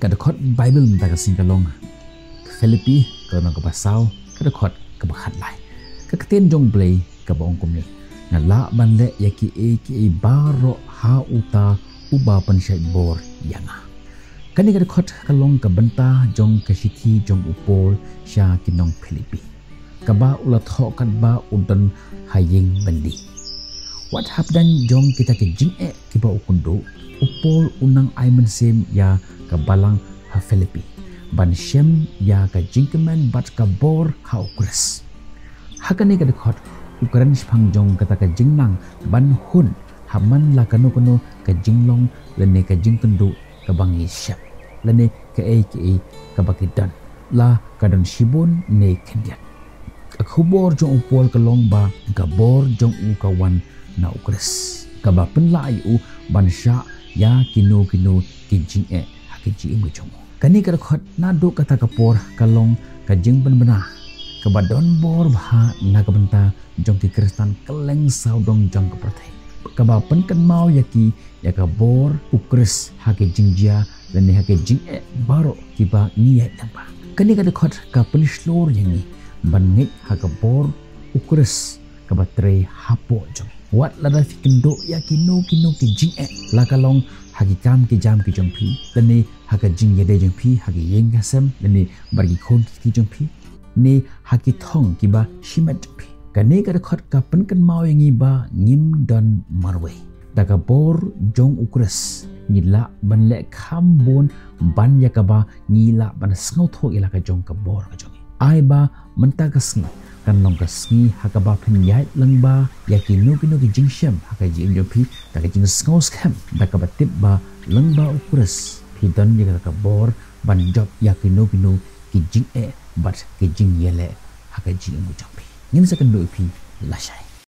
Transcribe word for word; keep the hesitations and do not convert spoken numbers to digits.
Ka dkhot Baibl mynta ka sngi ka long Philippi, ka lynnong kaba saw, ka dkhot kaba khatlai. Ka ktien jong U Blei kaba ong kumne: Nga lah ban leh ïa kiei kiei baroh ha uta uba pynshait bor ïa nga. Kane ka dkhot ka long ka bynta jong ka shithi jong u Paul sha ki nong Philippi, kaba u la thoh katba u don ha ïing byndi. Wat hapdeng jong kita ki jingeh kiba u kynduh, u Paul u nang ai mynsiem ïa ka balang ha Philippi ban shem ïa ka jingkmen bad ka bor ha U Khrist. Ha kane ka dkhot u kren shaphang jong kata ka jingnang ban hun ha man la kano kano ka jinglong lane ka jingkynduh kaba ngi shep, lane kaei kaei kaba ki don, la ka don shibun ne khyndiat. Ka khubor jong u Paul ka long ba ka bor jong u ka wan na U Khrist, kaba pynlah ïa u ban shah ïa kino kino ki jingeh ha ki jingim jong u. Kane ka dkhot naduh kata ka por ka long ka jingpynbna kaba don bor bha na ka bynta jong ki Khristan kylleng sawdong jong ka pyrthei, kaba pynkynmaw ïa ki ïa ka bor U Khrist ha ki jingjia lane ha ki jingeh baroh kiba ngi ïaid lyngba. Kane ka dkhot ka pynshlur ïa ngi ban ngeit ha ka bor U Khrist kaba trei hapoh jong ngi. Wat lada phi kynduh ïa kino kino ki jingeh, la ka long ha ki kam ki jam ki jong phi, lane ha ka jingïadei jong phi ha ki ïing ki sem, lane bad ki khun ki kti jong phi, ne ha ki thong kiba shimet jong phi, kane ka dkhot ka pynkynmaw ïa ngi ba ngim don marwei. Da ka bor jong U Khrist ngi lah ban leh kham bun ban ïa kaba ngi lah ban sngewthuh ïa la ka jong ka bor ka jong ngi. Ai ba mynta ka sngi kan long ka sngi ha kaba phin ïaid lyngba ïa kino kino ki jingshem ha ka jingim jong phi da ka jingsngew skhem, da kaba tip ba lyngba U Khrist phi don ïa kata ka bor ban jop ïa kino kino ki jingeh bad ki jingïaleh ha ka jingim jong phi. Ngin sa kynduh ïa phi lashai.